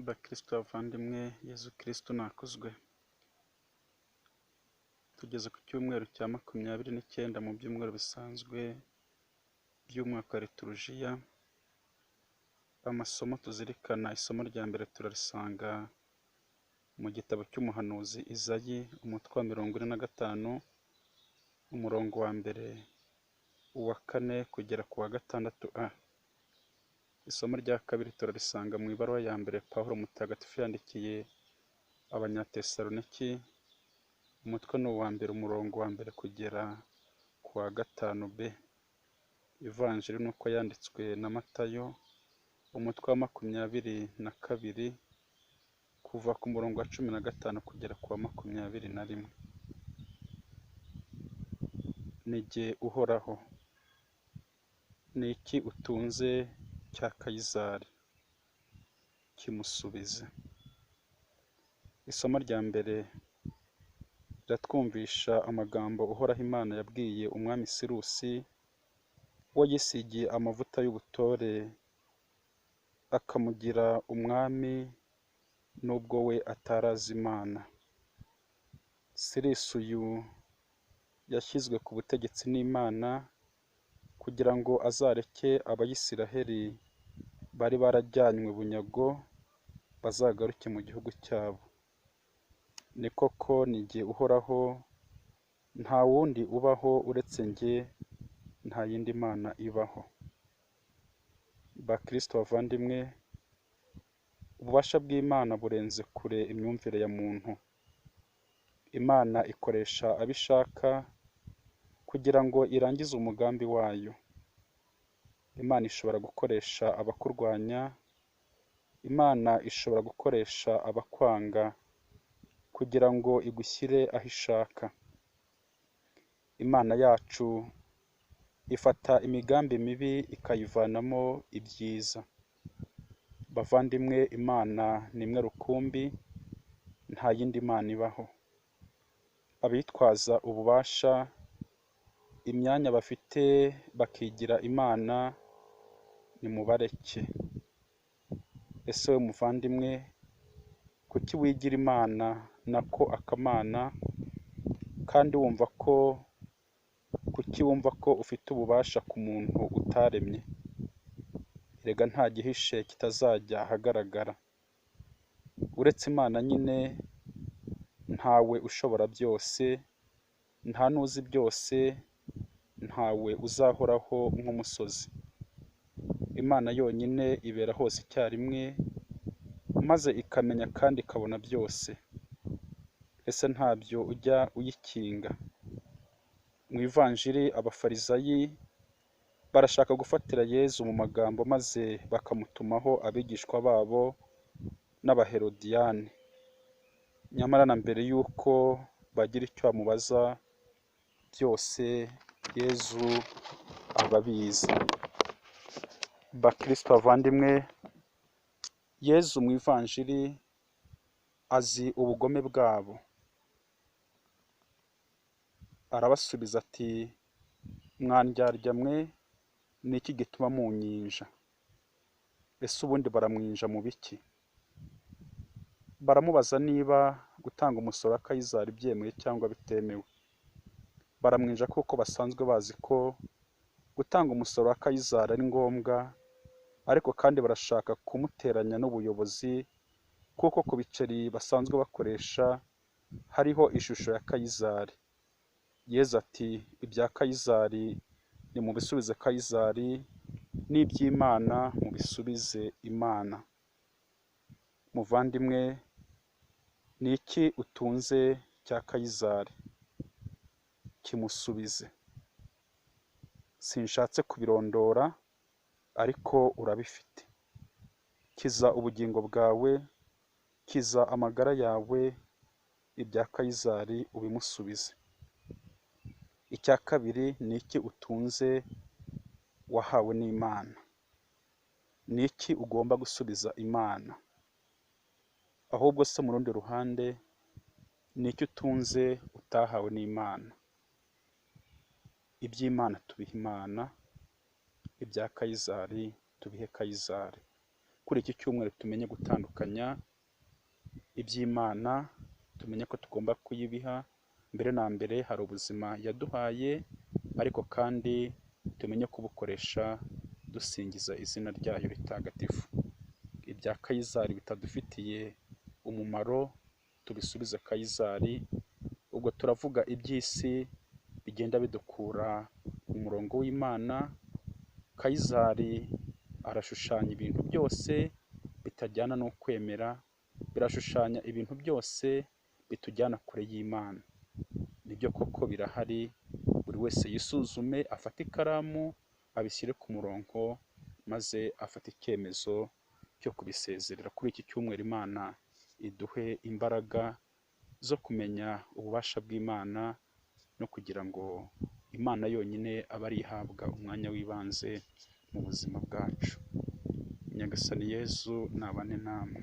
Bakristu bavandimwe, Yezu Kristu nakuzwe. Tugeze ku cyumweru cya 29 mu byumweru bisanzwe by'umwaka wa liturujia. Amasomo tuzirikana, isomo rya mbere turarisanga mu gitabo cy'umuhanuzi Izayi, umutwe wa 45, umurongo wa 1, uwa 4 kugera ku wa 6 a. Isomo rya kabiri turarisanga mu ibaruwa ya mbere Pawulo Mutagatifu yandikiye Abanyatesaloniki, umutwe ni uwa 1, umurongo wa 1 kugera ku wa 5 b. Ivanjiri nuko yanditswe na Matayo, umutwe wa 22, kuva ku murongo wa 15 kugera ku wa 21. Ni jye Uhoraho. Ni iki utunze cya Kayizari? Kimusubize. Isomo rya mbere riratwumvisha amagambo Uhoraho Imana yabwiye umwami Sirusi, we yisigiye amavuta y'ubutore akamugira umwami nubwo we atarazi Imana. Sirusi uyu yashyizwe ku butegetsi n'Imana kugira ngo azareke Abayisiraheli bari barajyanywe bunyago bazagaruke mu gihugu cyabo. Ni koko ni jye Uhoraho, nta wundi ubaho uretse njye, nta yindi mana ibaho. Bakristo bavandimwe, ububasha bw'Imana burenze kure imyumvire ya muntu. Imana ikoresha abo ishaka kugira ngo irangize umugambi wayo. Imana ishobora gukoresha abakurwanya, Imana ishobora gukoresha abakwanga kugira ngo igushyire aho ishaka. Imana yacu ifata imigambi mibi ikayivanamo ibyiza. Bavandimwe, Imana ni imwe rukumbi, nta yindi mana ibaho. Abitwaza ububasha, imyanya bafite bakigira Imana, nimubareke. Ese we muvandimwe, kuki wigira Imana nako akamana, kandi wumva ko kuki wumva ko ufite ububasha ku muntu utaremye? Erega nta gihishe kitazajya ahagaragara. Uretse Imana nyine, ntawe ushobora byose, nta n'uzi byose, ntawe uzahoraho nk'umusozi. Imana yonyine ibera hose icyarimwe, maze ikamenya kandi ikabona byose. Ese ntabyo ujya uyikinga? Mu ivanjiri abafarizayi barashaka gufatira Yezu mu magambo maze bakamutumaho abigishwa babo n'abaherodiyani. Nyamara na mbere y'uko bagira icyo bamubaza, byose Yezu ababizi. Bakristo bavandimwe, Yezu mu ivanjiri azi ubugome bwabo. Arabasubiza ati: mwandyarya mwe, ni iki gituma munyinja? Ese ubundi baramwinja mu biki? Baramubaza niba gutanga umusoro wa Kayizari byemewe cyangwa bitemewe. Baramwinja kuko basanzwe bazi ko gutanga umusoro wa Kayizari ari ngombwa, ariko kandi barashaka kumuteranya n'ubuyobozi, kuko ku biceri basanzwe bakoresha hariho ishusho ya Kayizari. Yezu ati: ibya Kayizari nimubisubize Kayizari, n'iby'Imana mubisubize Imana. Muvandimwe, ni iki utunze cya Kayizari? Kimusubize. Sinshatse kubirondora, ariko urabifite. Kiza ubugingo bwawe, kiza amagara yawe, ibya Kayizari ubimusubize. Icya kabiri, ni iki utunze wahawe n'Imana? Ni iki ugomba gusubiza Imana? Ahubwo se mu rundi ruhande, ni iki utunze utahawe n'Imana? Iby'Imana tubiha Imana, ibya Kayizari tubihe Kayizari. Kuri iki cyumweru tumenye gutandukanya iby'Imana, tumenye ko tugomba kuyibiha. Mbere na mbere hari ubuzima yaduhaye, ariko kandi tumenye kubukoresha dusingiza izina ryayo ritagatifu. Ibya Kayizari bitadufitiye umumaro tubisubize Kayizari. Ubwo turavuga iby'isi bigenda bidukura mu murongo w'Imana. Kayizari arashushanya ibintu byose bitajyana n'ukwemera, birashushanya ibintu byose bitujyana kure y'Imana. Nibyo koko birahari, buri wese yisuzume, afate ikaramu abishyire ku murongo, maze afate icyemezo cyo kubisezerera. Kuri iki cyumweru Imana iduhe imbaraga zo kumenya ububasha bw'Imana no kugira ngo Imana yonyine abe ari ihabwa umwanya w'ibanze mu buzima bwacu. Nyagasani Yezu nabane namwe.